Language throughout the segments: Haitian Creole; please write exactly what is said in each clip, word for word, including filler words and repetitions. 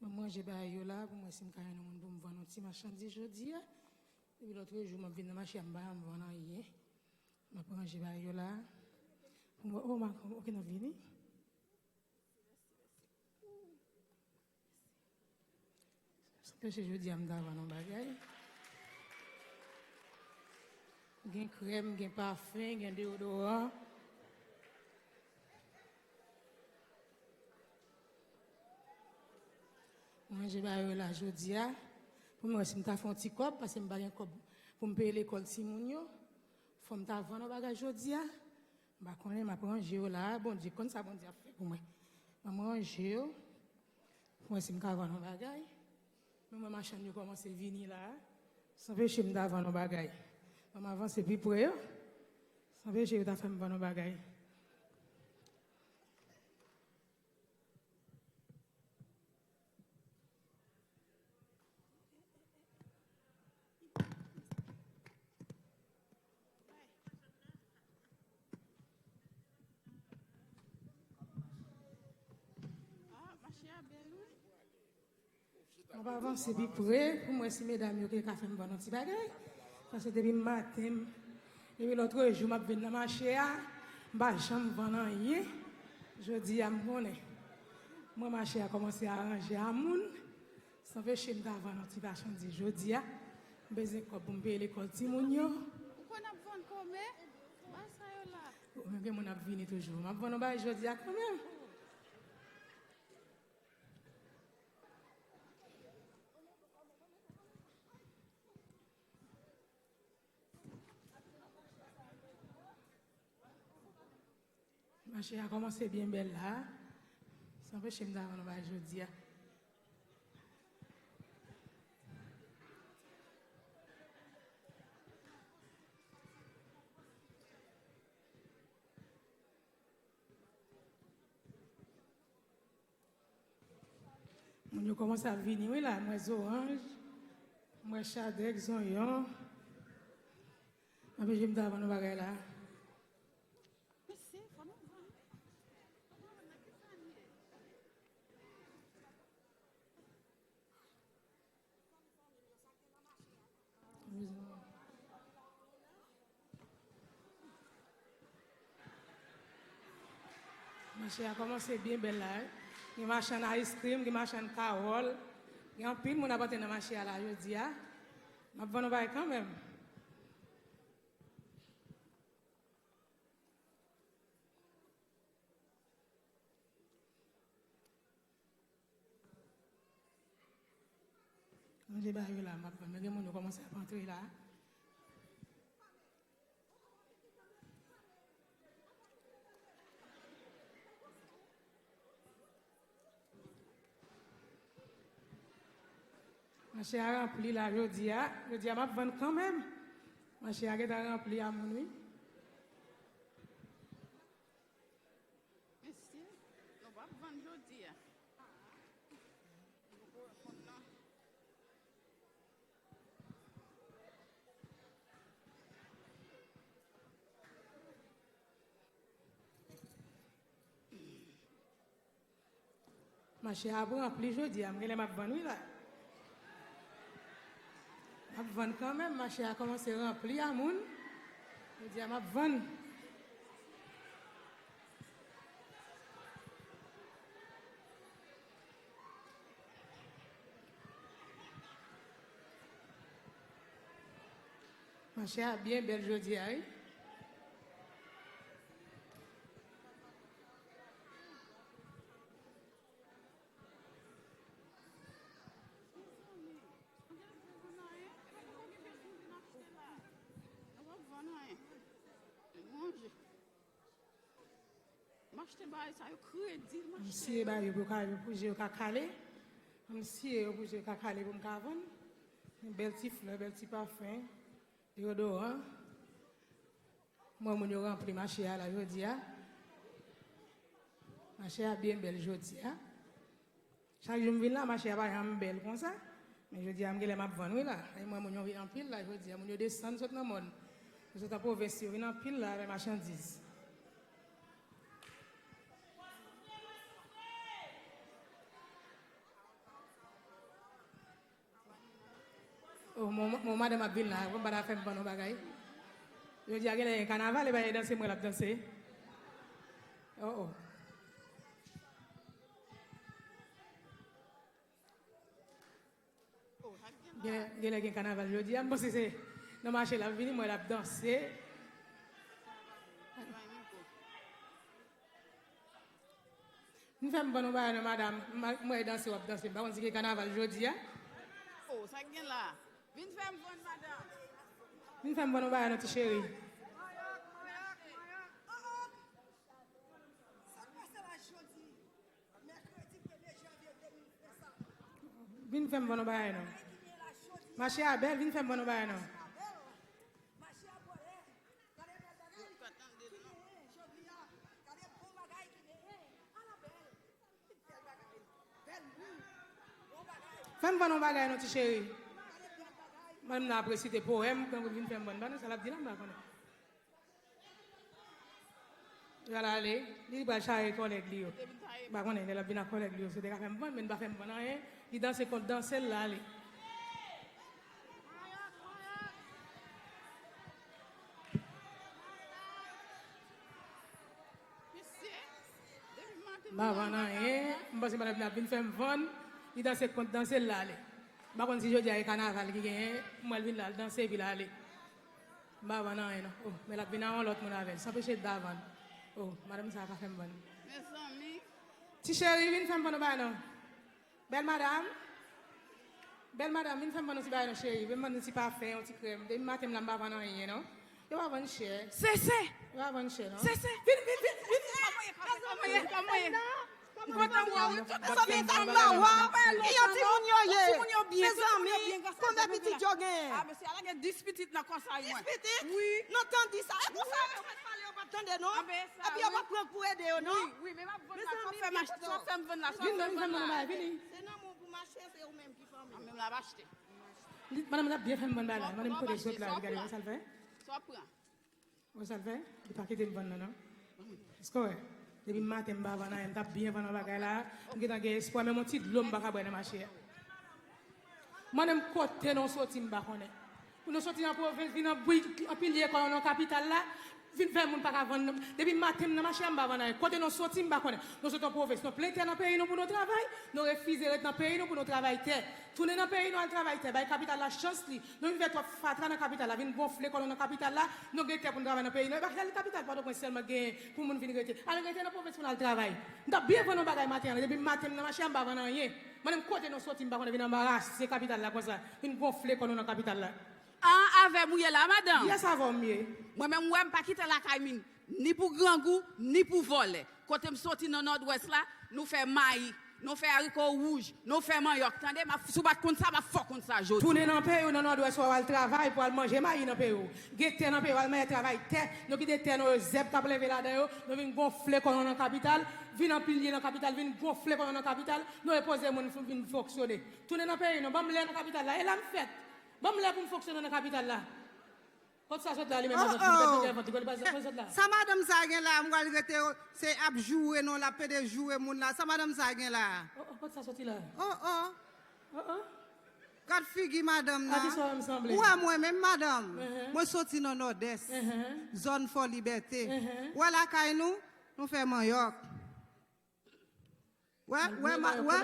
M ap ranje bagay yo la pou m wè si m ka jwenn yon moun pou m vann yon ti machandiz jodi a. Depi lòt jou, m ap vin nan mache a, m pa janm vann anyen. M ap ranje bagay yo la. Pou m wè, oh, m a, ok, n ap vini. Sanpeche jodi a m ta vann yon bagay. Gen krèm, gen pafen, gen deyodoran. Mwen ranje bagay yo la jodi a. Pou m wè si m ta fè yon ti kòb, paske m pa gen kòb pou m peye lekòl timoun yo. Fò m ta vann yon bagay jodi a. M pa konnen, m ap ranje yo la. Bondye konn sa Bondye ap fè pou mwen. Ban m ranje yo. Pou mwen si m ka vann yon bagay. Men mwen machann yo kòmanse vini la. Sanpeche m ta vann yon bagay. Ban m avanse pi pre yo. Sanpeche yo ta fè m vann yon bagay. Ah, mache a bèl, wi. M ap avanse pi pre pou m wè si medam yo ka fè m vann yon ti bagay. Paske depi maten, depi lòt jou, m ap vin nan mache a, m pa janm vann anyen. Jodi a, m konnen. Mwen, mache a kòmanse aranje a moun. Sanpeche m ta vann yon ti machandiz jodi a. M bezwen kòb pou m peye lekòl timoun yo. Ou konn ap vann kòmè? Bay sa yo la. Men gen moun ap vini toujou. M ap vann yon bagay jodi a kanmenm. Mache a kòmanse byen bèl la. Sanpeche m ta vann yon bagay jodi a. Moun yo kòmanse ap vini, wi, la. M wè zoranj, m wè chadèk, zonyon. Anpil je m ta vann yon bagay la. Mesye, fò nou vann. Mache a kòmanse byen bèl la, wi. Gen machann ice cream, gen machann kawòl. Gen anpil moun ap antre nan mache a la jodi a. M ap vann yon bagay kanmenm. Ranje bagay yo la, m ap vann. Men gen moun yo kòmanse ap antre la. Mache a ranpli la jodi a. Jodi a, m ap vann kanmenm. Mache a gentan ranpli a moun, wi. Mesye, nou p ap vann jodi a. Nou poko konn non. Mache a ap ranpli jodi a, m genlè m ap vann wi la. M ap vann kanmenm, mache a kòmanse ranpli a moun. Jodi a m ap vann. Mache a byen bèl jodi a wi. M achte bagay sa yo kredi, m achte yo. M siye bagay yo pou ka, pou je yo ka kale. M siye yo pou je yo ka kale pou m ka vann. Bèl ti flè, bèl ti pafen, deyodoran. M wè moun yo ranpli mache a la jodi a. Mache a byen bèl jodi a. Chak jou m vin la, mache a pa janm bèl konsa. Men jodi a, m genlè m ap vann wi la. E mwen, moun yo vin anpil la jodi a. Moun yo desann sot nan mòn. Yo sot nan pwovens, yo vin anpil la avèk machandiz. Mwen, mwen, mwen, mwen. Mon, mon madanm ap vin la, konn pa ta fè m vann yon bagay. Jodi a genlè gen kanaval, e pa gen danse m wè l ap danse. Oh, oh. Genlè, genlè gen kanaval jodi a, m panse se nan mache l ap vini, m wè l ap danse. Vin fè m vann yon bagay non, madanm. M, m wè danse w ap danse. M pa konn si gen kanaval jodi a. Oh, sa k gen la? Vin fè m vann, madanm. Vin fè m vann yon bagay non, ti cheri. Vin fè m vann yon bagay non. Mache a bèl, vin fè m vann yon bagay non. Fè m vann yon bagay non, ti cheri. Mwen m nan ap resite powèm, tankou vin fè m vann. Pa nan sa l ap di la, m pa konnen. L al ale, li pral chare kòlèg li yo. M pa konnen, lè l ap vin ak kòlèg li yo, si w te ka fè m vann, men l pa fè m vann anyen. Li danse kont danse l, l ale. M pa vann anyen. M panse madanm nan ap vin fè m vann. Li danse kont danse l, l ale. M pa konn si jodi a e kanaval ki genyen. M wè l vin la, l danse epi l ale. M pa vann anyen non. Oh, men l ap vin a yon lòt moun avè l. Sanpeche l pa vann. Oh, madanm sa a ka fè m vann. Mezanmi. Ti cheri, vin fè m vann yon bagay non. Bèl madanm. Bèl madanm, vin fè m vann yon ti bagay non, cheri. Vin vann yon ti pafen, yon ti krèm. Depi maten m la, m pa vann anyen non. Yo pa vann chè. Sese! Yo pa vann chè non. Sese! Vin, vin, vin, vin! Kòman ye, kòman ye, kòman ye? M kontan wè w. Tout moun yo byen. Mezanmi, konbyen pitit yo genyen? Ah, mesye, ala gen dis pitit nan konsèy mwen. Dis pitit? Wi. Non, tande sa. E konsa yo mèt pale, yo p ap tande non. Epi yo p ap pran pou ede yo non. Wi, wi, men m ap vann la, sa w fè m achte, sa w fè m vann la, sa w fè m vann la. Vin, vin, vin, vin, vin. Se nan men w pou mache, se ou menm ki fanmi. Mwen menm la ap achte. Madanm nan ap byen fè m vann bagay la. Madanm kote sot la, gade sa l fè. Sa w pran. Wè sa l fè? Li pa kite m vann nan non. Èske w wè? Depi maten m pa vann anyen, m t ap byen vann yon bagay la. M gentan gen espwa, menm yon ti dlo m pa ka bwè nan mache a. Mwen menm kote nou soti m pa konnen. Pou nou soti nan pwovens, vin anpil, anpilye kò nou nan kapital la, vin fè moun pa ka vann. Depi maten m nan mache a m pa vann anyen. Kote nou soti m pa konnen. Nou soti nan pwovens, nou plen tè nan peyi nou pou nou travay, nou refize ret nan peyi nou pou nou travay tè. Tounen nan peyi nou al travay tè, bay kapital la chans li. Nou vin fè twòp fatra nan kapital la, vin gonfle kò nou nan kapital la, nou gen tè pou nou travay nan peyi nou. E pa ki kapital Pòtoprens sèlman genyen pou moun vin rete. Al rete nan pwovens pou n al travay. M t ap byen vann yon bagay maten an, depi maten m nan mache a m pa vann anyen. Mwen menm kote nou soti m pa konnen, vin anbarase kapital la konsa, vin gonfle kò nou nan kapital la. An, avè m ou ye la, madanm? Yes, avè w m ye. Mwen menm, w wè m pa kite lakay m ni pou grangou, ni pou vòlè. Kote m soti nan Nòdwès la, nou fè mayi, nou fè ariko wouj, nou fè manyòk. Tande, m ap, si w pa t konn sa, m ap fè w konn sa jodi. Tounen nan peyi w nan Nòdwès, w al travay pou al manje mayi nan peyi w. Gen tè nan peyi w, al manje travay tè. Nou kite tè nou yo, zèb k ap leve ladan yo, nou vin gonfle kò nou nan kapital, vin anpilye nan kapital, vin gonfle kò nou nan kapital, nou repoze moun vin fonksyone. Tounen nan peyi nou, ban m lè nan kapital la, e la m fèt. Ban m lè pou m fonksyone nan kapital la. Kot sa sot la, li menm, oh, oh. Li pèt nan kè vant li, kot li pral sot la? Sa madanm sa gen la, m pral rete, se ap joure non, l ap pede joure moun la. Sa madanm sa gen la? Oh, oh, kot sa soti la? Oh, oh. Oh, oh. Gad figi madanm nan. A ki sa w wè m sanble? Ou wè mwen menm, madanm? Mwen soti nan Nòdès, zòn Fò Libète. Ou wè lakay nou, nou fè manyòk. Wè, wè, wè,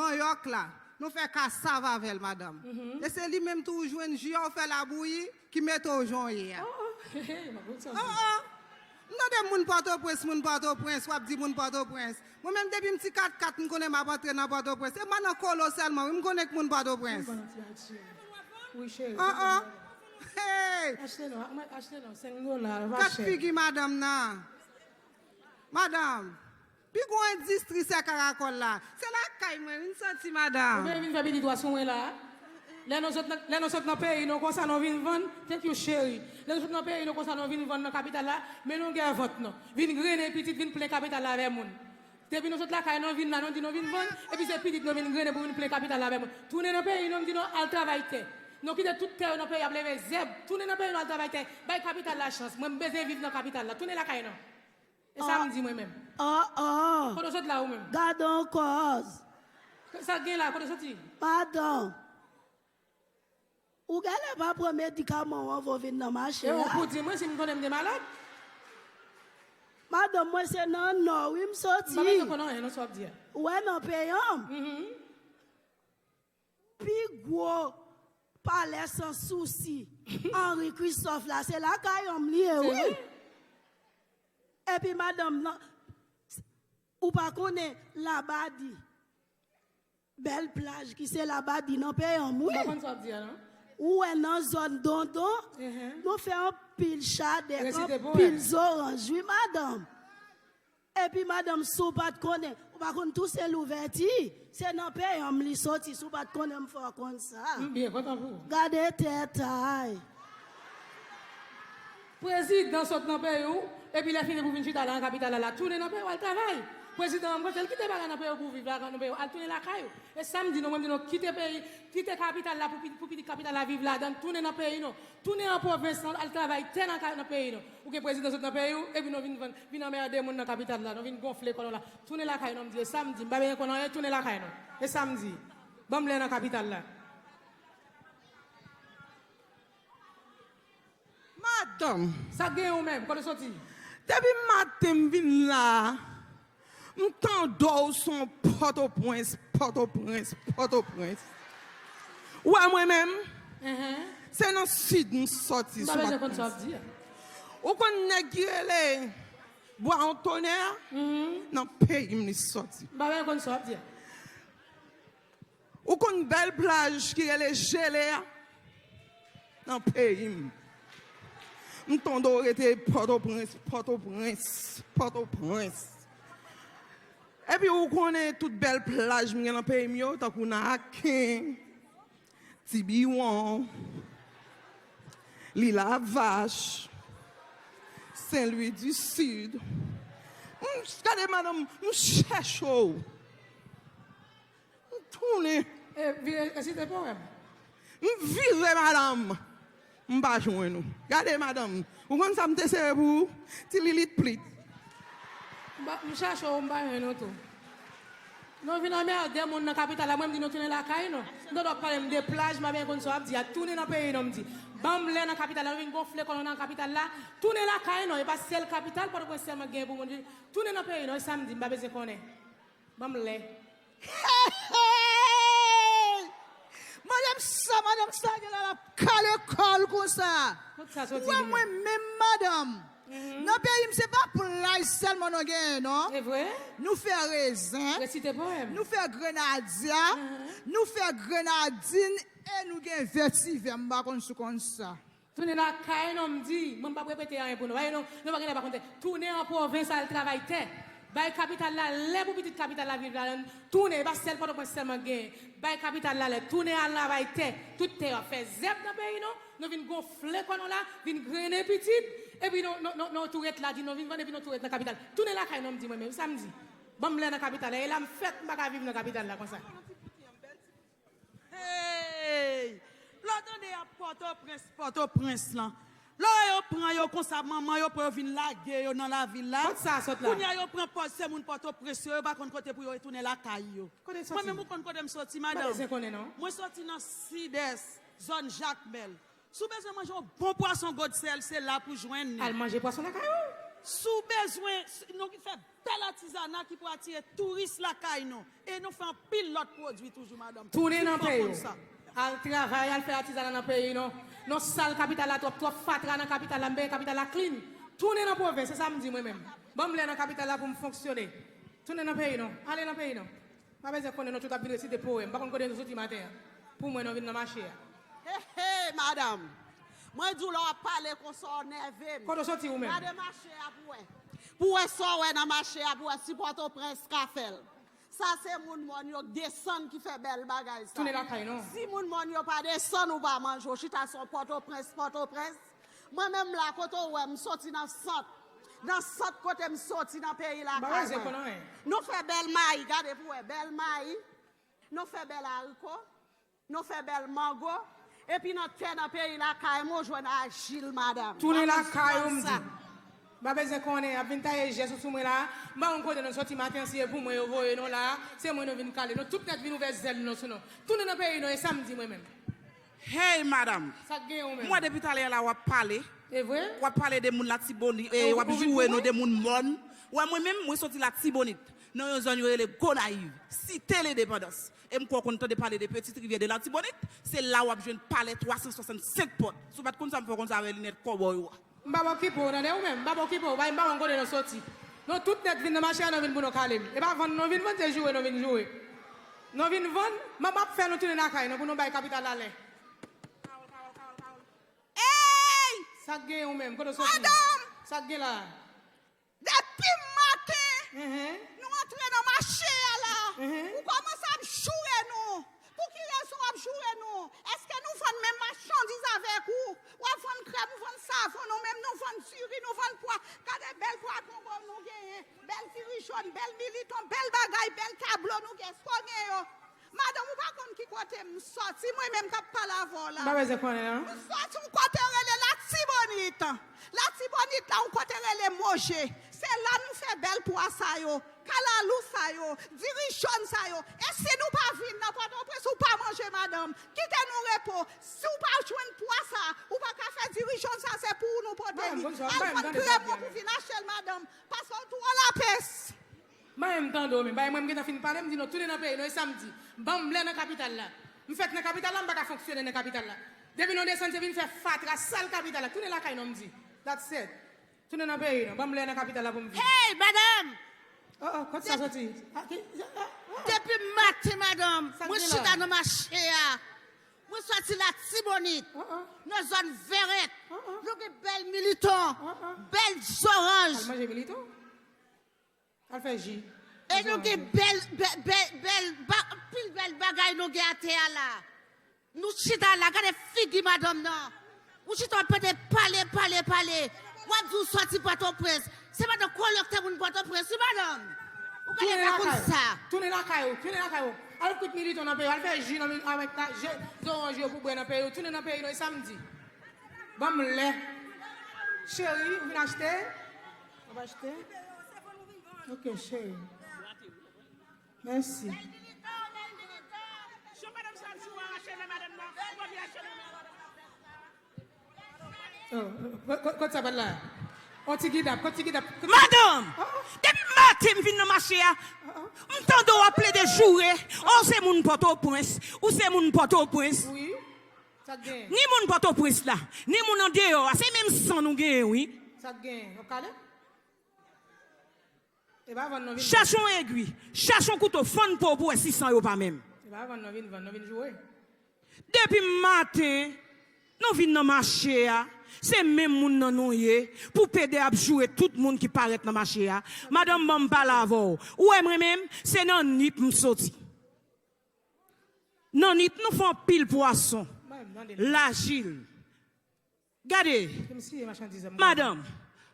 manyòk la. Nou fè kasav avè l, madanm. E se li menm tou ou jwenn ji a, ou fè l bouyi, ki mete w jan w ye a. Oh, oh. M tande moun Pòtoprens, moun Pòtoprens, w ap di moun Pòtoprens. Mwen menm, depi m ti katkat, m konnen m ap antre nan Pòtoprens. E pa nan kolo sèlman, wi, m konnen k moun Pòtoprens. Wi, cheri. Oh, oh. Hey! Achte non, achte non, senk dola, pa chè. Gad figi madanm nan. Madanm, pi gwo endistri se karakòl la. Se lakay mwen, vin soti, madanm. Ou vle vin fè pitit ou a sou mwen la? Lè nou sot nan, lè nou sot nan peyi nou konsa, nou vin vann, thank you, cheri. Lè nou sot nan peyi nou konsa, nou vin vann nan kapital la, men nou gen vant nou. Vin grennen pitit, vin plen kapital la avè moun. Depi nou sot lakay nou, vin la, nou di nou vin vann, epi se pitit nou vin grennen pou vin plen kapital la avè moun. Tounen nan peyi nou, m di nou al travay tè. Nou kite tout tè yo nan peyi ap leve zèb. Tounen nan peyi nou al travay tè. Bay kapital la chans. Mwen m bezwen viv nan kapital la. Tounen lakay nou. E sa m di mwen menm. Oh, oh. Kote w sot la ou menm? Gadon kòz. Sa gen la, kote w soti? Madanm. Ou genlè pa pran medikaman w anvan w vin nan mache a. E ou pou di mwen si m konnen m te malad? Madanm, mwen se nan Nò wi m soti. M pa bezwen konn anyen non sa w ap di a. Ou wè nan peyi an m. Pi gwo palè san sousi Henri Christophe la, se lakay an m li ye wi. Epi madanm nan, ou pa konnen Labadi. Bèl plaj ki se Labadi nan peyi an m wi. M pa konn sa w ap di a non. Ou wè nan zòn Dondon, nou fè anpil chadèk, anpil zoranj wi madanm. Epi madanm si w pa t konnen, ou pa konn tou se Louvèti, se nan peyi an m li soti, si w pa t konnen m fè w konn sa. M byen kontan pou ou. Gade tèt ay. Prezidan sot nan peyi w, epi lè fini pou vin chita la nan kapital la, la tounen nan peyi w al travay. Prezidan an, m panse l kite bagay nan peyi w pou w viv la nan peyi w, al tounen lakay ou. E sa m di nou, mwen m di nou, kite peyi, kite kapital la pou, pou pitit kapital la viv ladan l, tounen nan peyi nou. Tounen an pwovens lan, al travay tè nan, nan peyi nou. Ou gen prezidan sot nan peyi w, epi nou vin vann, vin anmède moun nan kapital la, nou vin gonfle kò nou la. Tounen lakay nou, m di, e sa m di, m pa bezwen konn anyen, tounen lakay nou. E sa m di. Ban m lè nan kapital la. Madanm. Sa k genyen ou menm? Kote w soti? Depi maten m vin la a, m tande w se yon Pòtoprens, Pòtoprens, Pòtoprens. Ou wè mwen menm? Se nan Sid m soti sou Pòtoprens. Ou konn nèg ki rele Bwa Ontonè a? Nan peyi m li soti. M pa menm konn sa w ap di a. Ou konn bèl plaj ki rele Jele a? Nan peyi m. M tande w rete Pòtoprens, Pòtoprens, Pòtoprens. Epi ou konnen tout bèl plaj m gen nan peyi m yo, tankou Naken, Tibiwon, Lilavach, Sen Lwi di Sid. M, gade madanm, m chèche w. M tounen. E vire, e si te powèm. M vire madanm. M pa jwenn ou. Gade madanm. Ou konn sa m te sere pou ou? Ti lilit plit. M pa, m chache ou, m pa jwenn ou tou. Nou vin anmède moun nan kapital la, mwen m di nou tounen lakay nou. M tande w ap pale m de plaj, m pa byen konn sa w ap di a. Tounen nan peyi nou, m di. Ban m lè nan kapital la, nou vin gonfle kò nou nan kapital la. Tounen lakay nou, e pa sèl kapital, Pòtoprens sèlman k genyen pou moun viv. Tounen nan peyi nou, e sa m di, m pa bezwen konnen. Ban m lè. Hey, hey! Madanm sa, madanm sa genlè l ap kale kò l konsa. Ou wè mwen menm madanm. Nan peyi m se pa plaj sèlman nou genyen non. Nou fè rezen, nou fè grenadya, nou fè grenadin e nou gen vetivè, m pa konn si w konn sa. Tounen lakay nou m di, mwen m p ap repete anyen pou nou. Paske nou, nou pa genlè pa konn tè. Tounen an pwovens al travay tè. Bay kapital la lè pou pitit kapital la viv ladan l. Tounen, e pa sèl Pòtoprens sèlman k genyen. Bay kapital la lè. Tounen al travay tè. Tout tè yo ap fè zèb nan peyi nou. Nou vin gonfle kò nou la, vin grennen pitit. Epi nou, nou, nou, nou tou ret la, di nou vin vann epi nou tou ret nan kapital. Tounen lakay nou m di mwen menm, sa m di. Ban m lè nan kapital la. E la m fèt, m pa ka viv nan kapital la konsa. Hey! Lè w tande y ap Pòtoprens, Pòtoprens lan. Lè yo pran yo konsa, manman yo pran yo vin lage yo nan lavil la. Kot sa sot la? Kounye a yo pran pòz se moun Pòtoprens yo, yo pa konn kote pou yo retounen lakay yo. Kote w soti? Mwen menm ou konn kote m soti, madanm? M pa bezwen konnen non. Mwen soti nan Sidès, zòn Jakmèl. Si w bezwen manje yon bon pwason godsèl, se la pou w jwenn li. Al manje pwason lakay ou. Si w bezwen, si, nou ki fè bèl atizana ki pou atire touris lakay nou. E nou fè anpil lòt pwodui toujou, madanm. Tounen nan peyi w. Al travay, al fè atizana nan peyi nou. Nou sal kapital la twòp, twòp fatra nan kapital la, m benyen kapital la clean. Tounen nan pwovens, se sa m di mwen menm. Ban m lè nan kapital la pou m fonksyone. Tounen nan peyi nou. Ale nan peyi nou. M pa bezwen konnen nou tout ap vin resite powèm. M pa konn kote nou soti maten an. Pou mwen nou vin nan mache a. Hey, hey, madanm. Mwen di w lè w ap pale konsa w nève m. Kote w soti ou menm? Gade mache a pou w wè. Pou w wè sa w wè nan mache a pou w wè si Pòtoprens ka fè l. Sa se moun mòn yo k desann ki fè bèl bagay sa. Tounen lakay nou. Si moun mòn yo pa desann ou pa manje, w chita sou Pòtoprens, Pòtoprens. Mwen menm la kote w wè m soti nan sant. Nan sant kote m soti nan peyi lakay mwen. Nou fè bèl mayi, gade pou w wè, bèl mayi. Nou fè bèl ariko. Nou fè bèl mango. Epi nan tè nan peyi lakay mwen w jwenn ajil, madanm. Tounen lakay ou m di. M pa bezwen konnen, y ap vin taye je sou sou mwen la. M pa konn kote nou soti maten an, si e pou mwen yo voye nou la. Se mwen nou vin kale. Nou tout nèt vin ouvè zèl nou sou nou. Tounen nan peyi nou, e sa m di mwen menm. Hey, madanm. Sa k gen ou menm? M wè depi talè a la w ap pale. E vre? W ap pale de moun Latibonit, e, w ap joure nou de moun mòn. Wè, mwen menm, mwen soti Latibonit, nan yon zòn yo rele Gonayiv, Site Lendepandans. E m kwè w konn tande pale de Petite Rivière de Latibonite, se la w ap jwenn palè twa san swasannsenk pòt. Si w pa t konn sa, m fè w konn sa avè linèt kòbòy ou a. M p ap okipe w, tande ou menm, m p ap okipe w, bay m pa konn kote nou soti. Nou tout nèt vin nan mache a, nou vin pou nou kale m. E pa vann nou vin vann, se joure nou vin joure. Nou vin vann, m ap fè nou tounen lakay nou pou nou bay kapital la lè. Ey! Sa k gen ou menm, kote w soti? Madanm! Sa k gen la? Depi maten, nou antre nan mache a la. Ou kòmanse ap joure nou. Pou ki rezon w ap joure nou? Èske nou vann menm machandiz avèk ou? W ap vann krèm, ou vann savon, nou menm nou vann diri, nou vann pwa. Gade bèl pwa kongo nou genyen, bèl diri jòn, bèl militon, bèl bagay, bèl tablo nou gen. Èske w gen yo? Madanm, ou pa konn ki kote m soti, mwen menm k ap pale avè w la. M pa bezwen konnen, non. M soti yon kote yo rele Latibonit. Latibonit la, yon kote rele Moje. Se la nou fè bèl pwa sa yo, kalalou sa yo, diri jòn sa yo. E si nou pa vin nan Pòtoprens, ou pa manje, madanm. Kite nou repo. Si w pa jwenn pwa sa, ou pa ka fè diri jòn sa, se pou ou nou pote li. Al vann krèm ou pou vin achte l, madanm. Paske w twò lapens. Mwen menm tande w menm. Bay mwen m gentan fin pale, m di nou tounen nan peyi nou, e sa m di. Ban m lè nan kapital la. M fèt nan kapital la, m pa ka fonksyone nan kapital la. Depi nou desann, se vin fè fatra, sal kapital la. Tounen lakay nou, m di. That's it. Tounen nan peyi nou. Ban m lè nan kapital la pou m vin. Hey, madanm! Oh, oh, kot sa soti? Depi maten, madanm, mwen chita nan mache a. Mwen soti Latibonit, nan zòn Vèrèt. Nou gen bèl militon, bèl zoranj. Al manje militon. Al fè ji. E nou gen bèl, bèl, bèl, bèl, ba- anpil bèl bagay nou gen atè a la. Nou chita la, gade figi madanm nan. Ou chita w ap pede pale, pale, pale. W ap di w soti Pòtoprens. Se madanm kolèktè moun Pòtoprens, wi madanm. Ou gade pa konn sa. Tounen lakay ou, tounen lakay ou. Al kwit militon nan peyi w, al fè ji nan mi- avèk ta- je- zoranj yo pou bwè nan peyi w. Tounen nan peyi nou, e sa m di. Ban m lè. Cheri, ou vin achte? W ap achte? Ok, cheri. Mèsi. Oh, ko- ko- kot sa pral la? On ti gidap, kot ti gidap? Kot- Madanm! Depi maten m vin nan mache a, m tande w ap plede joure. Oh, se moun Pòtoprens. Ou se moun Pòtoprens. Wi. Sa k gen? Ni moun Pòtoprens la, ni moun andeyò a, se menm san nou genyen, wi. Sa k gen? Yo kale? E pa vann nou vin vann. Chèche yon egwi, chèche yon kouto, fann po w pou w wè si san yo pa menm. E pa vann nou vin vann, nou vin joure. Depi maten, nou vin nan mache a, se menm moun nan nou ye, pou pede ap joure tout moun ki parèt nan mache a. Madanm, ban m pale avè w. Ou wè mwen menm, se nan Nip m soti. Nan Nip, nou fè anpil pwason. Lajil. Gade, madanm,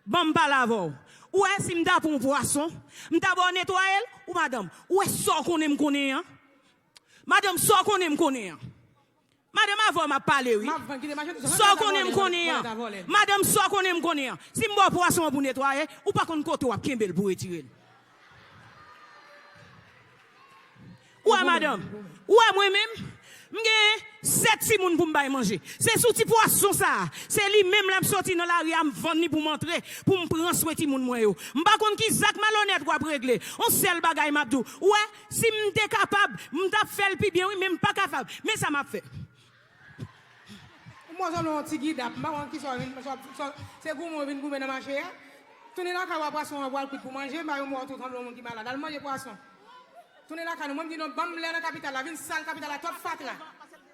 ban m pale avè w. Ou wè, si m ta pran yon pwason, m ta ba w netwaye l, ou madanm, ou wè sa w konnen m konnen an? Madanm, sa w konnen m konnen an? Madanm, avè w m ap pale, wi. Sa w konnen m konnen an? Madanm, sa w konnen m konnen an? Si m ba w pwason an pou netwaye, ou pa konn kote w ap kenbe l pou retire l. Ou wè, madanm, ou wè mwen menm, m gen sèt timoun pou m bay manje. Se sou ti pwason sa a, se li menm lè m soti nan lari a, m vann li pou m antre, pou m pran swen timoun mwen yo. M pa konn ki zak malonèt w ap regle. On sèl bagay m ap di w, ou wè, si m te kapab, m t ap fè l pi byen, wi, men m pa kapab. Men sa m ap fè. Ou mò sanble yon ti gidap, m pa konn kisa w vin, sa- sa- se goumen w vin goumen nan mache a. Tounen lakay w a pwason an pral kwit pou manje, m pa yon mò tou sanble yon moun ki malad. Al manje pwason. Tounen lakay nou, mwen m di nou, ban m lè nan kapital la, vin sal kapital la, twòp fatra.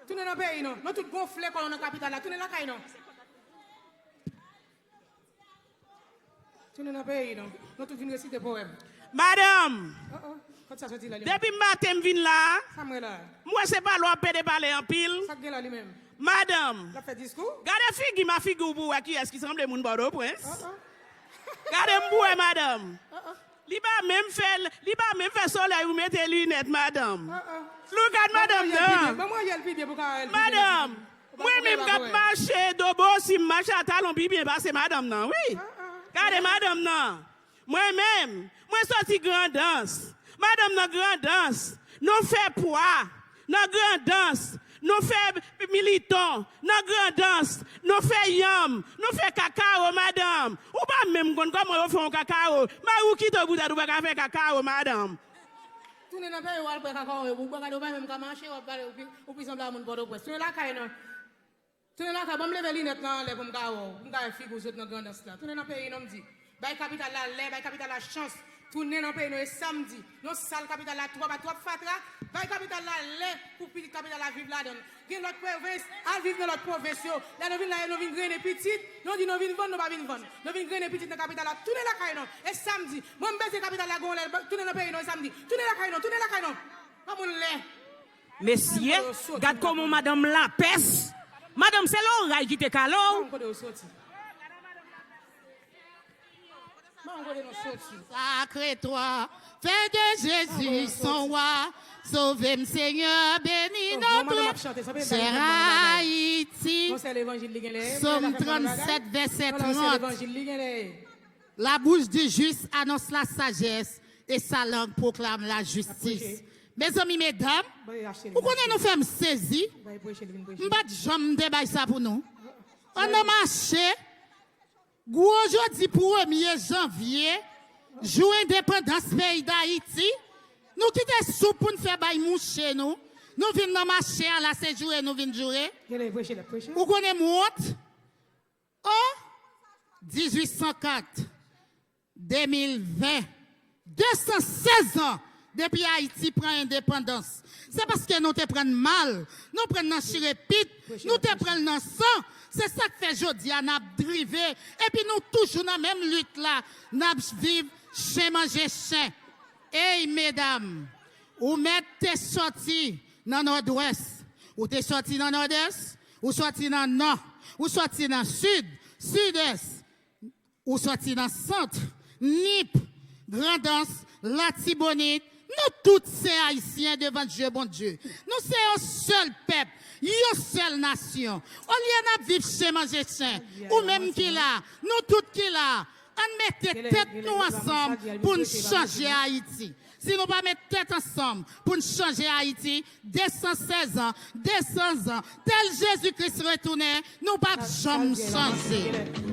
Tounen nan peyi nou, nou tout gonfle kò nou nan kapital la, tounen lakay nou. Tounen nan peyi nou. Nou tout vin resite powèm. Madanm! Oh, oh. Kot sa soti la li menm? Depi maten m vin la a, sa m wè la? M wè se pale w ap pede pale anpil. Sa k gen la li menm? Madanm! L ap fè diskou? Gade figi m a figi w pou w wè kiyès ki sanble moun Pòtoprens. Oh, oh. Gade m pou w wè, madanm. Oh, oh. Li pa menm fè, li pa menm fè solèy ou mete linèt, madanm. Oh, oh. Look at madanm nan. Madanm! Mwen menm k ap mache dobo, si m mache a talon pi byen pase madanm nan, wi. Gade madanm nan. Mwen menm, mwen soti Grandans. Madanm nan Grandans. Nou fè pwa nan Grandans. Nou fè militon nan Grandans, nou fè yanm, nou fè kakao, madanm. Ou pa menm konn kòman yo fè yon kakao. Mari w kite w poutèt ou pa ka fè kakao, madanm. Tounen nan peyi w al pran kakao, ou pa gade, ou pa menm ka mache, w ap pale, ou pi, ou pi sanble a moun Pòtoprens. Tounen lakay nou. Tounen lakay, ban m leve linèt lan anlè pou m ka wè w, pou m ka wè figi w sot nan Grandans lan. Tounen nan peyi nou, m di. Bay kapital la lè, bay kapital la chans. Tounen nan peyi nou, e sa m di. Nou sal kapital la twòp, a twòp fatra. Bay kapital la lè pou pitit kapital la viv ladan l. Gen lòt pwovens, al viv nan lòt pwovens yo. Lè nou vin la, nou vin grennen pitit. Nou di nou vin vann, nou pa vin vann. Nou vin grennen pitit nan kapital la. Tounen lakay nou, e sa m di. Mwen, m bezwen kapital la gon lè, tounen nan peyi nou, e sa m di. Tounen lakay nou, tounen lakay nou. Ban moun lè. Mesye, gad kòman madanm lapès. Madanm, se loray ki te kale w. Sacré toi, fais de Jésus son roi. Sauve-moi, Seigneur, bénis notre chère Haïti. Psaume trente-sept, verset trente. La bouche du juste annonce la sagesse et sa langue proclame la justice. Mezanmi, medam, ou konnen nou fè m sezi. M pa t janm te bay sa pou nou. Ann nan mache. Gwo jodi premye janvye, jou endepandans peyi Dayiti, nou kite soup pou n fè bay mouche nou. Nou vin nan mache a la, se joure nou vin joure. Ou konnen m wont? O, dizuit san kat, de mil ven, de san sèz an depi Ayiti pran endepandans. Se paske nou te pran n mal, nou pran n nan chire pit, nou te pran l nan san. Se sa k fè jodi a n ap drive, epi nou toujou nan menm lit la, n ap viv chen manje chen. Ey, medam, ou mèt te sòti nan Nòdwès, ou te sòti nan Nòdès, ou sòti nan Nò, ou sòti nan Sid, Sidès, ou sòti nan Sant, Nip, Grandans, Latibonit, nou tout se Ayisyen devan je Bondye. Nou se yon sèl pèp, yon sèl nasyon. Olye n ap viv chen manje chen, ou menm ki la, nou tout ki la, ann mete tèt nou ansanm pou n chanje Ayiti. Si nou pa met tèt ansanm pou n chanje Ayiti, de san sèz an, de san zan, tèl Jezi Kris retounen, nou p ap janm chanje.